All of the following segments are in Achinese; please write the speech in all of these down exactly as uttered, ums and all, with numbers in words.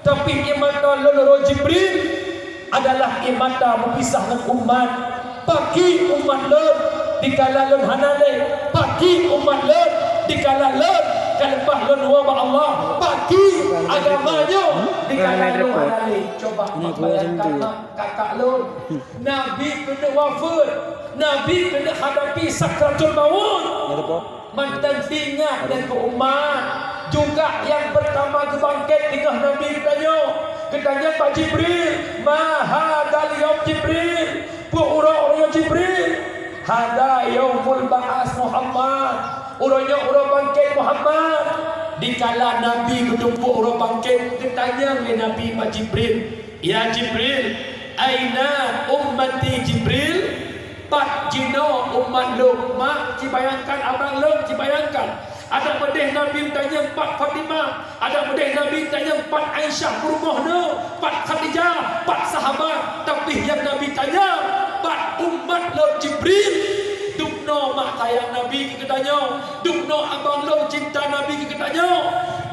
Tapi ie mata lôn uroe Jibril adalah ie mata meupisah ngon umat. Pakri umat lôn dikala lôn hana lé. Pakri umat lôn dikala lôn ka leupah lôn woe bak Allah. Pakri agama nyoe dikala lôn hana lé. Cuba bayangkan, mak, kakak lôn. Nabi keuneuk wafeuet. Nabi keuneuk hadapi sakratul maut. Mantong teuingat lé keu umat, juga nyang peurtama geubangkét teungoh Nabi geutanyoe. Geutanyong bak Jibril, "Ma hadzal yaum Jibril?" Peue uroe, uroe nyoe Jibril? "Hadza yaumul ba'ats Muhammad." Uroe nyoe uroe bangkét Muhammad. Dikala Nabi geutumpôk uroe bangkét, geutanyong lé Nabi bak Jibril, "Ya Jibril, aina ummati Jibril?" Pat jinoe umat lôn, mak, cibayangkan abang lôn, cibayangkan. Adak meudeh Nabi tanyong pat Fatimah, adak meudeh Nabi tanyong pat Aisyah peurumoh neuh, pat Khadijah, pat sahabat, tapi nyang Nabi tanyong, pat umat lôn Jibril. Dum noe mak sayang Nabi keu geutanyoe, dum noe abang lôn cinta Nabi keu geutanyoe.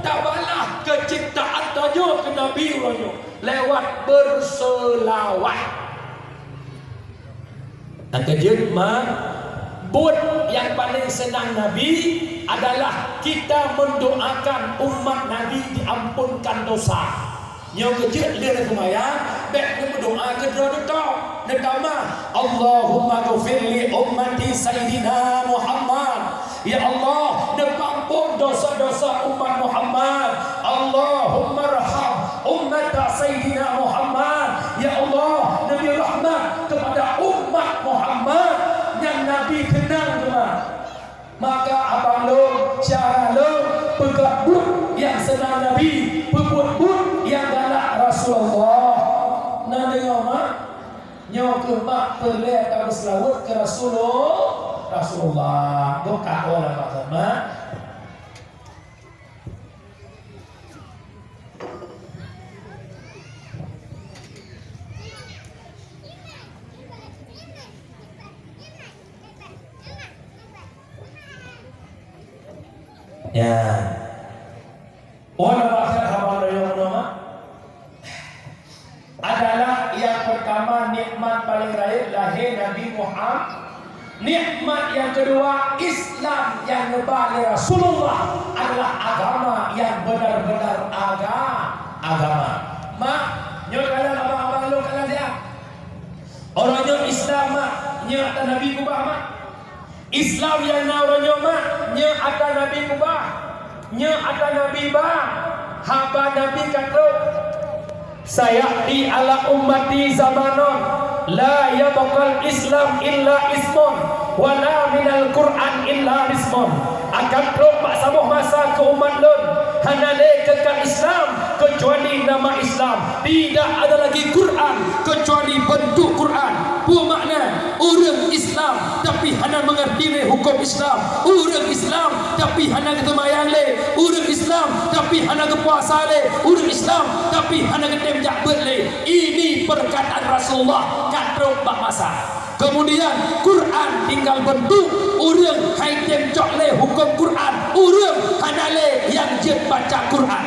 Tabalah keucintaan tanyoe keu Nabi uroe nyoe lewat beuseulaweuet. Teukeujot, mak, buet nyang paleng seunang Nabi adalah kita mendoakan umat Nabi diampunkan dosa. Nyoe keujeuet lheueh seumayang, bèk neumeudoa keudroe-droe. Neutamah, "Allahumma ghfir li ummati Sayyidina Muhammad." Ya Allah, neupeuampon dosa-dosa umat Muhammad. Allahummarham ummata Sayyidina Muhammad. Ya Allah, neubri rahmat kepada umat Muhammad nyang Nabi keunang teuma. Maka abang lôn, syedara lôn, peugah buet nyang seunang Nabi, peubuet buet nyang galak Rasulullah. Na deungoe, mak? Nyoe kheueh mak peureulèe tabeuseulaweuet keu Rasulul-, Rasulullah. Buka oh lam maksud, mak. Ya. Oh, nampak saya haba raya nama? Adalah nyang peurtama nikmat paleng rayeuk lahé Nabi Muhammad. Nikmat nyang keudua, Islam nyang neuba lé Rasulullah adalah agama nyang beunar-beunar aga-, agama. Mak, nyoe kalon abang-abang lôn kalon siat. Uroe nyoe Islam, mak, nyoe ata Nabi keubah, mak. Islam nyang na uroe nyoe, mak, nyoe ata Nabi keubah. Nyoe ata Nabi ba, haba Nabi ka trok. "Sayati ala ummati zamanun la yabqal Islam illa ismun, wa la minal Qur'an illa rismun." Akan trok bak saboh masa keu umat lôn, hana lé keukai Islam keucuali nama Islam. Tidak ada lagi Quran keucuali bentuk Quran. Peue makna? Ureueng Islam tapi hana meungerti lé huköm Islam. Ureueng Islam tapi hana geuseumayang lé. Ureueng Islam tapi hana geupuasa lé. Ureueng Islam tapi hana geutem jak beuet lé. Ini perkataan Rasulullah ka trok bak masa. Kemudian Quran tinggal bentuk, ureueng hai tem cok lé huköm Quran, ureueng hana lé nyang jeuet baca Quran.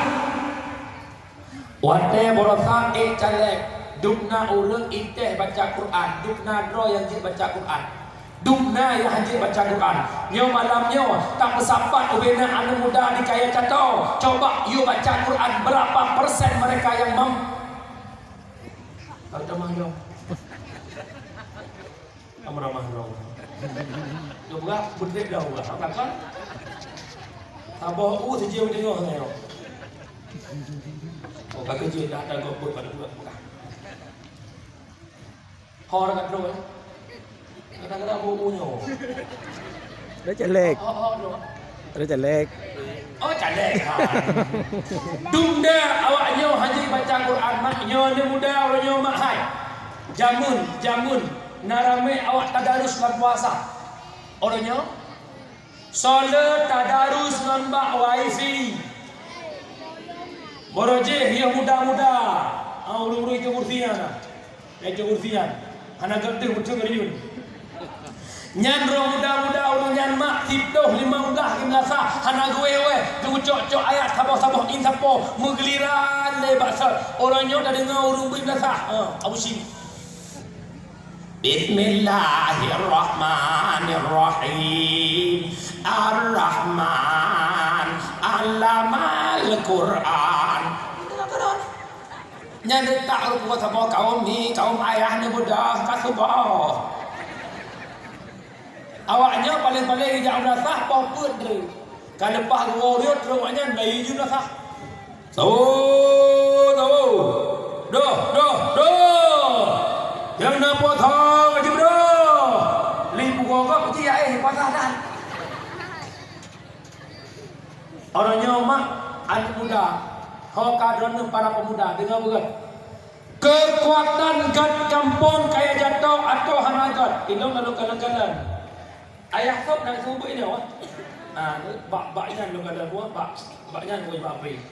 Watèe baroesa ék caleg, dum na ureueng itéh baca Quran, dum na droe nyang jeuet baca Quran, dum na nyang hana jeuet baca Quran. Nyoe malam nyoe, tapeusapat ubena aneuk muda di Kaya Cato. Coba yue baca Quran, berapa persen mereka yang mam-, Tahu tamah nyoe. Kamu ramah dong. Nyoe beurah, beudek dah beurah. Apa kan? Saboh u sijeuem deungoe nyoe. Oh, ka keujeuet dah ada gop buet pada buet beurah. Ho dah kat eh. Kadang-kadang bau u nyoe. Dah caleg. Oh, oh, oh, oh. Ada caleg. Oh, caleg. Ha. Dum na awak nyoe hana baca Quran, mak nyoe ni muda, ureueng nyoe mak hai. Jameun, jameun na ramé awak tadarus lam puasa. Ureueng nyoe soe le tadarus ngon bak wifi. Baroe jih yôh muda-muda. Ah, ureueng-ureueng itu kursi nyan. Nyang cok kursi nyan, hana geuh teuh beutôi ngeuriyeuen. Nyan droe muda-muda ureueng nyan mak, siploh limong blah di meunasah, hana geuwéh-wéh, geucok-cok ayat saboh-saboh in sapo, meugeularan lé Asal orang nyoe dah dengar ureueng beuet meulasah. Ha, Abu Syik. Bismillahirrahmanirrahim. Ar-Rahman, allamal Quran. Nyan tak rupa saboh kaum ni, kaum ayah ni budak ka suboh. Awaknyan paléng-paléng jak meulasah poh peuet droe. Ka leupah geuwoe riot trok awaknyan bayi ju meulasah. Sawoe, sawoe. Doh, doh, doh. Nyang na puasa ka jibeudoh. Lé pugoe gob ji aéh puasa dan. Orang nyoe mak aneuk muda. Ho ka droeneuh para pemuda, deungoe beugét. Keukuatan gét gampông kaya jatoh atau hana gét. Inong lalu kalon-kalon. Ayah sôb na seumeubeuet nyoe. Ah, bak, bak nyan lôn kalon buah, bak, bak nyan lôn bak api.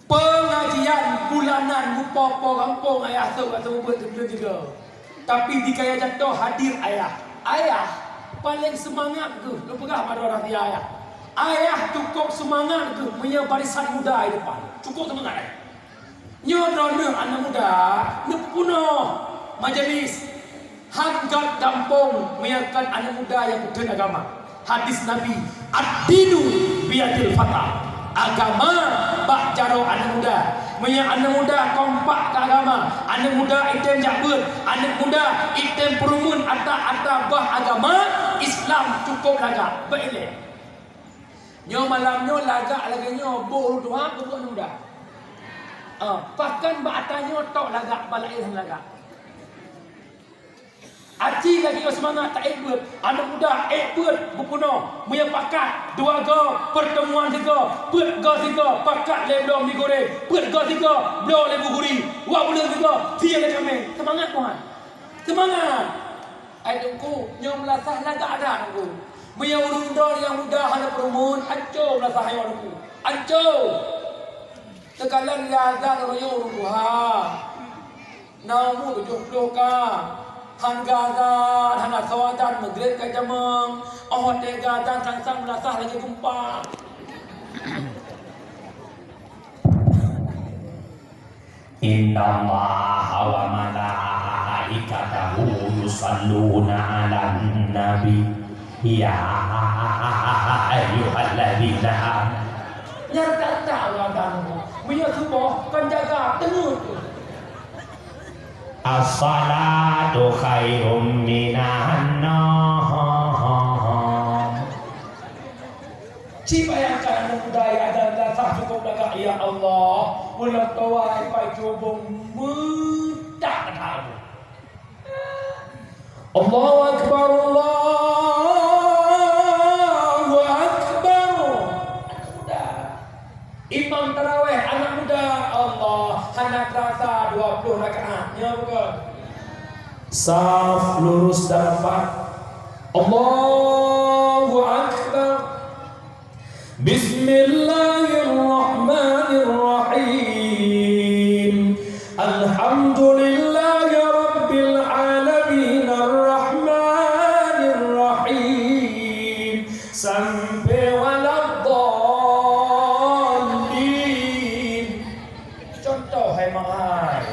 Pengajian bulanan mupo-po gampông ayah sôb ka seumeubeuet sibuleuen juga. Tapi di kaya jatoh hadir ayah. Ayah paléng seumangat geuh. Lôn peugah bak droe rahsia ayah. Ayah cukôp seumangat geuh meunyoe barisan muda di depan. Cukôp seumangat ayah. Nyoe droeneuh aneuk muda neupeupunoh majelis. Han gét gampông meunyoe kon aneuk muda nyang peutheun agama. Hadis Nabi, "Ad-dinu biyadil fata." Agama bak jaroe aneuk muda. Meunyoe aneuk muda kompak keu agama, aneuk muda item jak beuet, aneuk muda item peurumeuen ata-ata bah agama, Islam cukôp lagak. Beuet ilée. Nyoe malam nyoe lagak lagée nyoe boh ureueng tuha keu buet aneuk muda. Ah, pakon bak ata nyoe tok lagak, bak laén lagak. Aci lagée nyoe seumangat taék beuet, aneuk muda ék beuet beupeunoh, meunyoe pakat dua goe, peurteumuan sigoe, peuet goe sigoe, pakat lhée bloe mi goreng, peuet goe sigoe, bloe lé buguri, wak buleuen sigoe, sie lé kaméng. Seumangat, Tuhan. Seumangat! Hai Teungku, nyoe meulasah lagak that Teungku. Meunyoe ureueng droe nyang muda hana peurumeuen, ancô meulasah nyoe Teungku. Ancô! Teukalon lé azan uroe nyoe ureueng tuha. Na umu tujoh ploh ka. Han geuazan, hana soe azan, Maghrib ka jamong. Óh watée geuazan sang-sang meulasah lagée geumpa. Innallaha wa malaikatahu yusalluna 'alan nabi. Ya ayyuhalladzina amanu. Nyan that-that ureueng agam. Meunyoe suboh kon jaga teungeut. As-salatu khairum minan naum. Ci bayangkan aneuk muda nyang adan dasar cukôp lagak, ya Allah, ulôn tuwai pai cubông meudak that. Allahu Akbar, Allahu Akbar. Aneuk muda. Imam taraweh aneuk muda, Allah, hana terasa dua puluh rakaat. Nyoe bukan. Saf lurus dan rapat. Allahu Akbar. Bismillahirrahmanirrahim. Alhamdulillahi rabbil alamin, arrahmanirrahim. Sampai waladdallin. Contoh hai mak hai.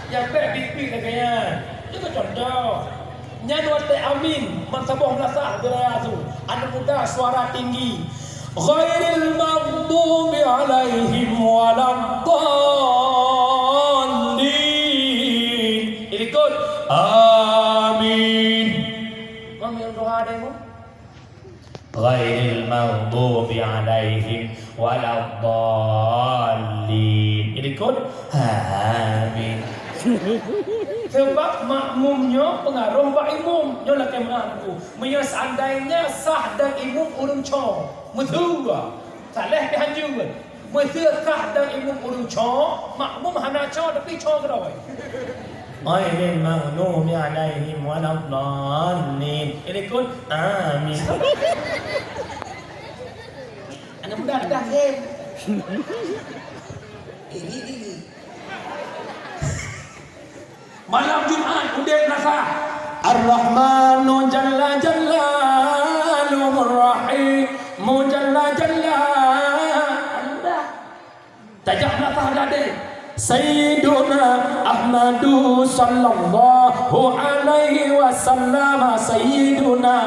Nyang bèk biet-biet lagèe nyan. Nyoe keuh contoh. Nyan watèe amin, meusaboh meulasah geuraya su. Aneuk muda suara tinggi. Ghairil maghdubi alaihim waladdallin. Ilikot. Amin. Kon nyang doa deh, kon? Ghairil maghdubi alaihim waladdallin. Jadi kon, amin. Sebab makmum nyoe pengaruh bak imum. Nyoe lakèe meunan Teungku. Meunyoe seandainya sah dan imum ureueng cho, meuteue. Saleh pih hanjeuet. Meuseu sah dan imum ureueng cho, makmum hana cho tapi cho keudroe. Ghairil maghdubi alaihim waladdallin. Jadi kon, amin. Aneuk muda dah game. Ini, ini. Malam Jumat udeb rasa. Ar-Rahmanu jalla jalaluhu, Ar-Rahimu jalla jalaluhu. Tajak meunasah meudadeh. Sayyiduna Ahmadu sallallahu alaihi wasallam, Sayyiduna.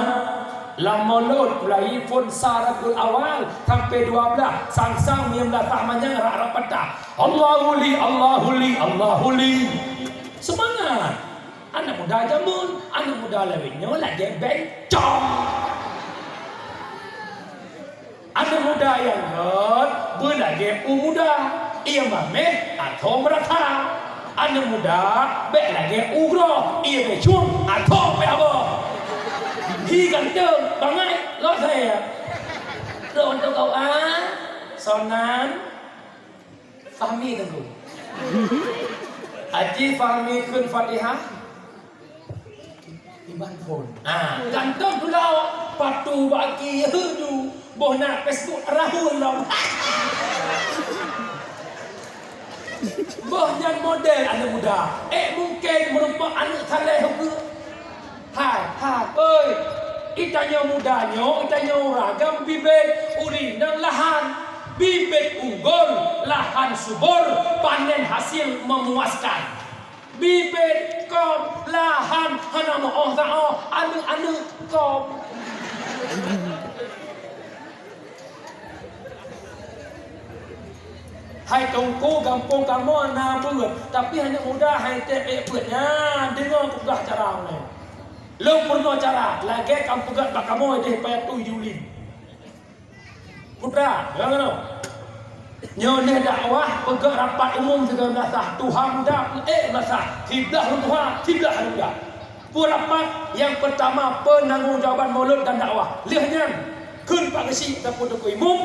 Lam mulod mulai phon sa Rabiul Awal sampai dua belas, sang-sang meunasah manyang rak-rak patah. Allahu li, Allahu li, Allahu li. Seumangat! Aneuk muda jameun, aneuk muda lawét nyoe lagèe bencong. Aneuk muda nyang rhot beulagèe u muda, ié mamèh atau meurata. Aneuk muda bèk lagèe u groe, ié bècong atau peuet abah. Hi ganteng, bangai, lôn saya. Lôn teuka, ah, sonan. Fahmi teungku. Aji Fahmi kheun Fatihah. Iman phon. Ah, ganteng pula. Patu baki heudu. Boh na Facebook rahul lom. Boh nyan model aneuk muda. Eh, mungken meurumpok aneuk saleh ukeue. Hai, hai, oi! Itanyoe muda nyoe, itanyoe ureueng agam bibit, ureueng inong lahan. Bibit unggul, lahan subur, panen hasil memuaskan. Bibit kop, lahan hana meu-oh sa-oh, aneuk-aneuk kop. Hai Teungku, gampông kamoe na beuet, tapi aneuk muda han tém ék beuet nyan. Deungoe peugah cara ulôn. Lôn peurunoe cara, lagèe kamoe peugah bak kamoe deh payah tui di ulèe. Putra, deungoe. Nyoe lheueh dakwah peugah rapat umum sigoe meunasah, tuha muda peuék meunasah, siblah ureueng tuha, siblah aneuk muda. Peue rapat nyang peurtama, peunanggung jawaban mulod dan dakwah. Lheueh nyan, kheun Pak Geuchik ataupun Teungku Imum,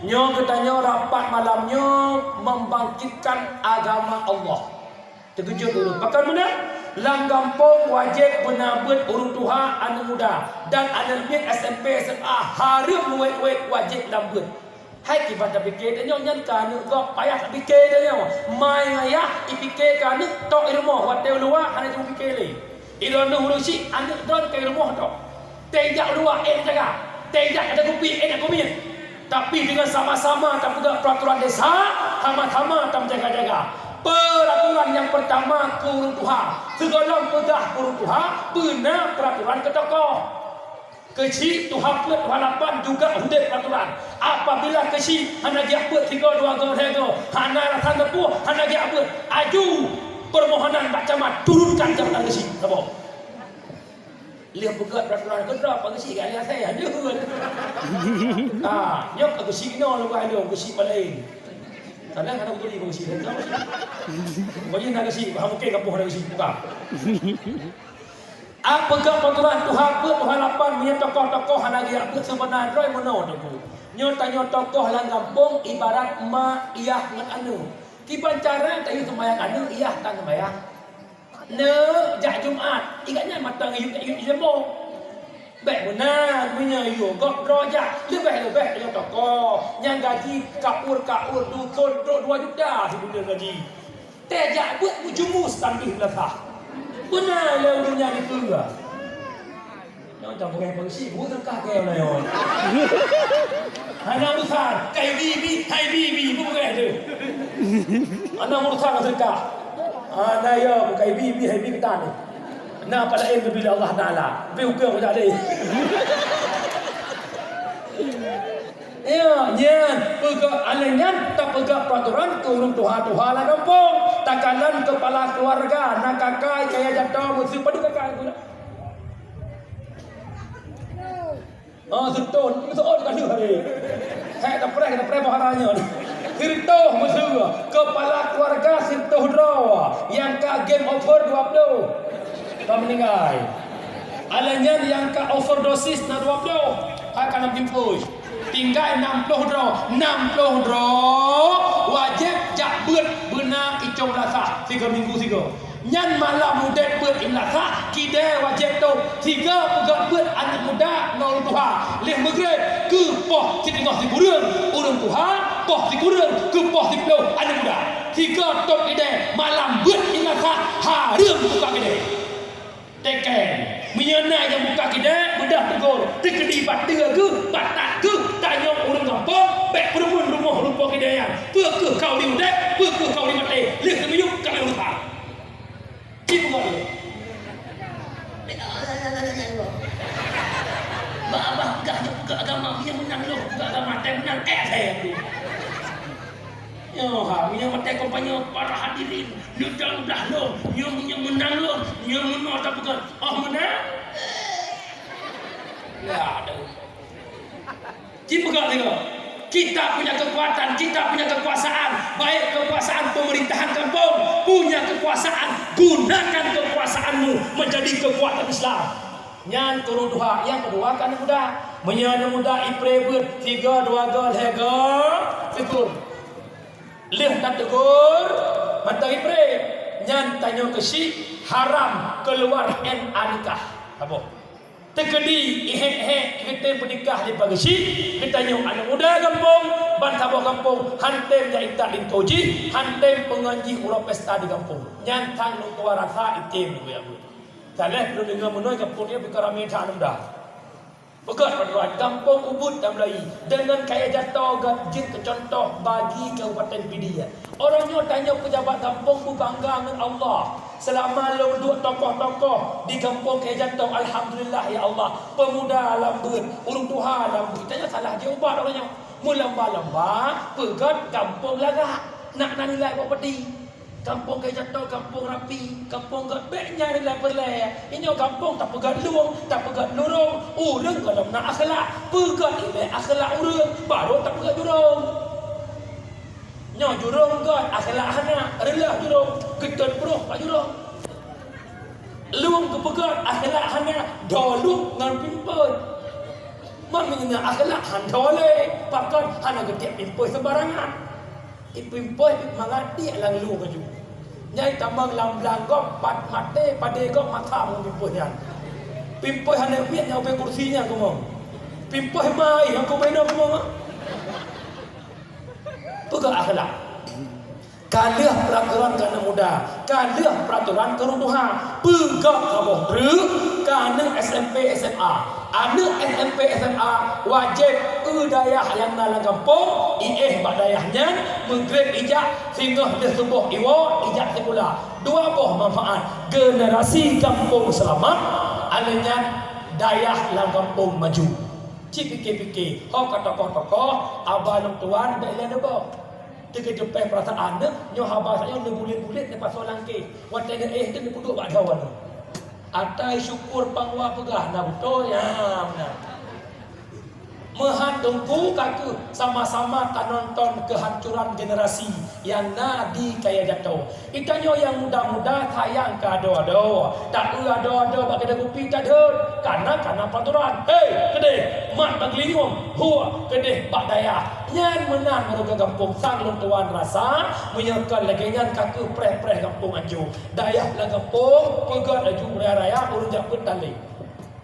nyoe geutanyoe rapat malam nyoe membangkitkan agama Allah. Teukeujot ulôn. Pakon meunan? Lam gampông wajéb beuna beuet ureueng tuha aneuk muda dan aneuk miet S M P, S M A hareuem luwet-luwet wajéb lam beuet. Hai kiban tapike tanyoe nyan keu aneuk gob payah tapike tanyoe. Ma ngon yah ipike keu aneuk tok i rumoh, watèe u luwa hana jipike lé. Ilôn ureueng chik aneuk droen ka i rumoh tok. Teuh jak u luwa ék jaga, teuh jak keu kupi ék jak kumiet. Tapi deungon sama-sama tapeugah peuraturan desa, sama-sama tameujaga-jaga. Peuraturan nyang peurtama keu ureueng tuha. Sigohlom peugah keu ureueng tuha, beuna peuraturan keu tokoh. Keuchik tuha peuet, tuha lapan juga udeb peuraturan. Apabila keuchik hana geujak beuet sigoe dua goe lhèe goe, hana rasa teupeue, hana geujak beuet, aju peurmohonan bak camat turunkan jabatan keuchik. Saboh. Lheueh peugah peuraturan keudroe, Pak Geuchik gak lheueh asai, aduh. Ah, nyoe Pak Geuchik inoe leubeh adoe, Geuchik Palaén. Kadang hana beutôi Pak Geuchik, tak tahu. Pokoknya na Geuchik, bah mungkin kampung na Geuchik, bukan. Ah, peugah peuraturan tuha peuet, tuha lapan, meunyoe tokoh-tokoh hana geujak beuet seubeuna droe meunoe teungku. Nyoe tanyoe tokoh lam gampông ibarat ma, yah ngon aneuk. Kiban cara tanyoe seumayang aneuk, yah tan seumayang. Neuk jak Jumat, ingat nyan mata yub-yub ilmu. Bèk meunan, meunyoe yue gob droe jak, leubeh-leubeh ilmu tokoh. Nyang gaji kaur-kaur dusun trok dua juta sibuleuen gaji. Teuh jak beuet meujumus tambih meunasah. Beuna lé ureueng nyan dikeue. Nyoe dah bukan fungsi, bukan kakek lah nyoe. Hana urusan, kai bibi, hai bibi, bukan tu. Hana urusan sedekah. Hana ya, bukan bibi, hai bibi kita ni. Na pada ilmu bila Allah Taala. Tapi ukur aku tak ada. Ya, nyan, peugah alèh nyan, tapeugah peuraturan keu ureueng tuha-tuha lam gampông. Takalon keupala keuluwarga, na kakai kaya jato meusu padu kakai guna. Oh, seutoh, seutoh ka lheueh hari. Hai, tapreh, tapreh boh hara nyan. Sirtoh meusu, keupala keuluwarga sirtoh droe, nyang ka game over dua ploh. Ka meuninggai. Alèh nyan nyang ka overdosis na dua ploh, hai ka nam jimpôi. Tinggai nam ploh droe, nam ploh droe wajéb jak beuet beuna icong meunasah sigoe minggu sigoe. Nyan malam udeb beuet i meunasah, kidée wajéb tôb. Sigoe peugöt beuet aneuk muda ngon ureueng tuha. Lheueh meugreb keu poh siteungoh sikureueng ureueng tuha, poh sikureueng keu poh siploh aneuk muda. Sigoe tôb kidée malam beuet i meunasah, hareuem buka kidée. Teken, meunyoe na nyang buka kidée, beudôh teugor, teukeudi bateue geuh, batat geuh, tanyong ureueng gampông. Bék peureumeun rumoh rupa keude nyan. Peu kheueh ka ureueng udeb, peu kheueh ka ureueng maté. Lheueh teumiyueb ka lheueh rupa. Cit bumoe. Bak abah peugah nyoe peugah agama, meunyoe meunan lôn peugah agama, tém meunan, eh, tém lôn. Nyoe ha, meunyoe maté kampanye para hadirin, neudah-udah lôn, nyoe meunyoe meunan lôn, nyoe meunoe tapeugah, oh meunan? Ya, ada. Ci peugah lagèe, kita punya kekuatan, kita punya kekuasaan, baik kekuasaan pemerintahan kampung, punya kekuasaan, gunakan kekuasaanmu menjadi kekuatan Islam. Nyan keu ureueng tuha, nyang keudua keu aneuk muda. Meunyoe aneuk muda ipré beuet, tiga, dua go, lhèe go, tegur. Lheueh tategur, mantong ipré. Nyan tanyoe keuchik haram keuluar N A nikah. Saboh. Teukeudi ihek-hek geutem peunikah di pageuchik, geutanyoe aneuk muda gampông, ban saboh gampông, han tem jak intat linto jih, han tem peungon jih uroe pesta di gampông. Nyan thang lôn tuan rasa item lôn jak beuet. Saléh lôn deungoe meunoe gampông nyoe pih ka ramé that aneuk muda. Peugah padum gampông Ubud dan Meulayi deungon kaya jato geuh jeuet keu cuntoh bagi Kabupaten Pidie. Uroe nyoe tanyoe peujabat gampông beubangga ngon Allah. Seulama lôn duek tokoh-tokoh di gampông Kaya Jato, alhamdulillah ya Allah, peumuda lam beuet, ureueng tuha lam beuet. Tanyoe salah jiubat uroe nyoe. Meulamba-lamba peugöt gampông lagak, nak na nilai bak peti. Gampông Kaya Jato, gampông rapi, gampông göt bék nyan nilai peureulèe. Inyoe gampông tapeugöt lueng, tapeugöt lurông, ureueng gohlom na akhlak, peugöt ilèe akhlak ureueng, barô tapeugöt jurông. Nyoe jurông göt, akhlak hana, reuloh jurông, geutot broh bak jurông. Lueng geupeugöt, akhlak hana, dho lueng ngon pimpôi. Meunyoe akhlak han dho lé, pakon hana geutiek pimpôi seumbarangan. Pimpôi pih mangat tiek lam lueng laju. Nyang tamong lam blang gob, pat maté, padé gob mata ngon pimpôi nyan. Pimpôi hana miet nyang ubé kursi nyan kumong. Pimpôi mai nyang kubé nyoe kumong. Peugah akhlak. Ka lheueh peuraturan keu aneuk muda, ka lheueh peuraturan keu ureueng tuha. Peugah saboh treuk keu aneuk S M P, S M A. Aneuk S M P, S M A wajéb eu dayah nyang na lam gampông, iéh bak dayah nyan, meugreb ijak, singoh lheueh suboh iwoe ijak sikula. Dua boh manfaat, generasi gampông seulamat, alèh nyan dayah lam gampông maju. Ci pike-pike, ho ka tokoh-tokoh, aba lôn tuan bèk lé neuboh. Teukeujeuet peurasaan nyoe, nyoe haba sayoe neubulet-bulet neupasoe langkée. Watèe neuéh teuh neupeuduek bak dawa nyoe. Atai syukur pangwa peugah na beutôi, nyan meunan. Meuhan teungku ka kheueh sama-sama tanonton keuhancoran generasi nyang na di Kaya Jato. Geutanyoe nyang muda-muda sayang keu adoe-adoe, taeu adoe-adoe bak keude kupi tadhôt, kana-kana patoran. Hei, keudeh, mat bak geulinyueng, hua, keudeh bak dayah. Nyan meunan meureuka gampông sang lôn tuan rasa, meunyoe kon lagèe nyan ka kheueh preh-preh gampông ancô. Dayah lam gampông peugöt laju raya-raya ureueng jak beuet tan lé.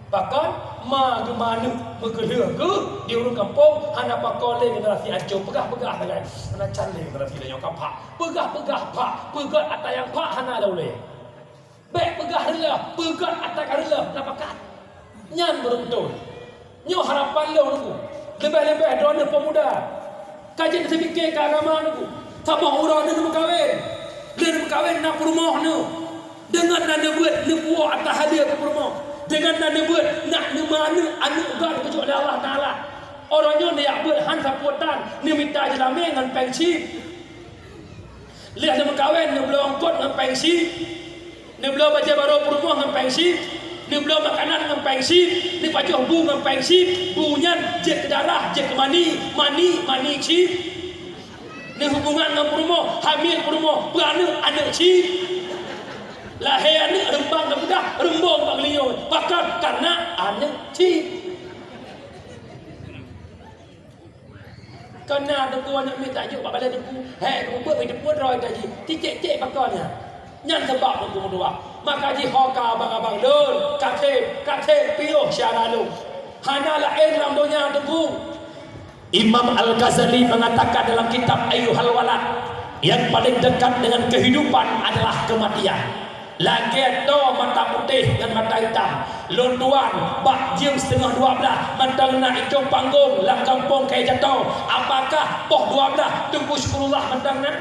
Pakon ma geumeuaneuk meukeulheueh geuh di ureueng gampông hana pakon lé generasi ancô peugah-peugah sagai. Hana can lé generasi tanyoe ka phak. Peugah-peugah phak, peugöt ata nyang phak hana lé ulèe. Bèk peugah reuloh, peugöt ata ka reuloh na pakat. Nyan baru beutôi. Nyoe harapan lôn Teungku. Leubeh-leubeh droeneuh peumuda. Ka jeuet neuseumiké keu agama Teungku. Saboh uroe neuh neumeukawen. Lheueh neumeukawen na peurumoh neuh. Deungon na neubeuet neupuwoe ata haleue keu peurumoh. Deungon na neubeuet nak neumeuaneuk aneuk gét geujok lé Allah Taala. Uroe nyoe neujak beuet han sapeue tan, neumita jeulamé ngon péng chip. Lheueh neumeukawen neubloe eungkôt ngon péng chip. Neubloe bajèe barô peurumoh ngon péng chip. Neubloe makanan ngon péng chip. Neupajoh bu ngon péng chip. Bu nyan jeuet keu darah, jeuet keu mani, mani, mani chip. Neuhubungan ngon peurumoh, hamil peurumoh, peuaneuk aneuk chip. Lahé aneuk reumbang bak beudah, reumbong bak geulinyueng. Pakon? Kareuna aneuk chip. Kana teungku aneuk miet tajok bak balèe teungku, hèk teungku beuet meuteupue droe teuh jih, ticék-cék pakon nyan. Nyan sabab teungku meutuah. Maka jih ho ka abang-abang lôn, ka thèb, ka thèb piôh syedara lôn. Hana laén lam donya teungku. Imam Al-Ghazali mengatakan dalam kitab Ayyuhal Walad, yang paling dekat dengan kehidupan adalah kematian. Lagèe toe mata putéh ngon mata itam. Lôn tuan, bak jeuem siteungoh dua blaih, mantong na icong panggong lam gampông kayèe jato. Apakah poh dua blaih Teungku Syukurullah mantong na?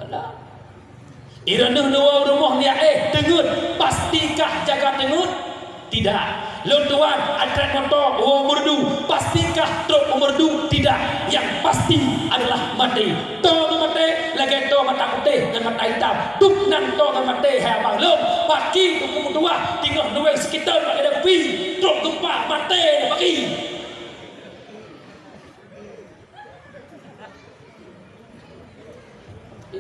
Ada. Ireuneuh neuwoe rumoh nyak éh teungeut, pastikah jaga teungeut? Tidak. Lôn tuan, atlet moto woe meureudu, pastikah trok u meureudu? Tidak. Nyang pasti adalah maté. Toe meumaté lagèe toe mata putéh ngon mata itam. Dum nan toe ngon maté, hai abang lôn. Paki teungku meutuwah, teungoh nuweng seukitôn bak gadôh pi, trok geumpa, maté paki.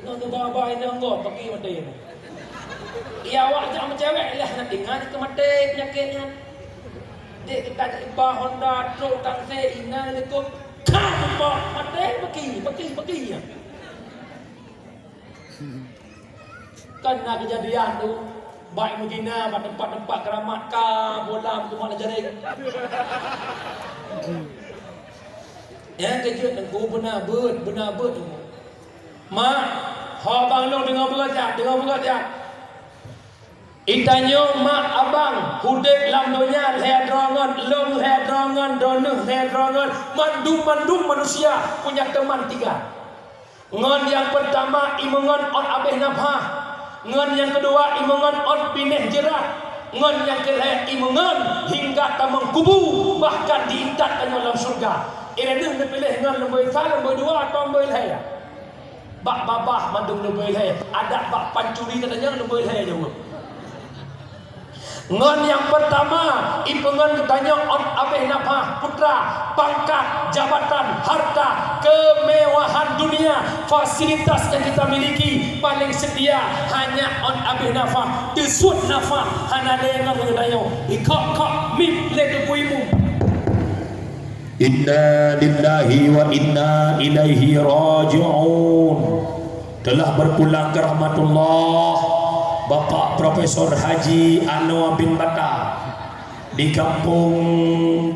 Inong tu baba inong gob paki maté. Iya awak jak meucewek lah nak ingat keu maté peunyakét nyan. Dek kita jak iba Honda trok taksi inong likot ka tempat maté paki, paki, paki. Kan na keujadian tu, bak meugina bak teumpat-teumpat keuramat ka bola meutumak lam jaréng. Nyang keujeuet teungku beuna beuet, beuna beuet teungku. Mak, ho abang lôn deungoe beuet jak, deungoe beuet jak. Geutanyoe mak abang udeb lam donya lhèe droe ngon, lôn lhèe droe ngon, droeneuh lhèe droe ngon, mandum-mandum manusia punya teman tiga. Ngon nyang peurtama imeungon ôt abéh nafah, ngon nyang keudua imeungon ôt binéh jeurat, ngon nyang keulhèe imeungon hingga tamong kubu, bahkan diintat tanyoe lam syeuruga. Ireuneuh neupiléh ngon leubeh sa, leubeh dua, atawa leubeh lhèe? Bak babah mandum leubeh lhèe, adak bak pancuri geutanyoe leubeh lhèe jaweueb. Ngon nyang peurtama, ipeungon geutanyoe ôt abéh nafah, putra, pangkat, jabatan, harta, kemewahan dunia, fasilitas nyang kita miliki, paléng seutia hanya ôt abéh nafah, teusuet nafah, hana lé ngon geutanyoe, ikhok-khok mim lé teungku imum. Inna lillahi wa inna ilaihi raji'un. Telah berpulang ke rahmatullah Bapak Profesor Haji Anwar bin Battah di kampung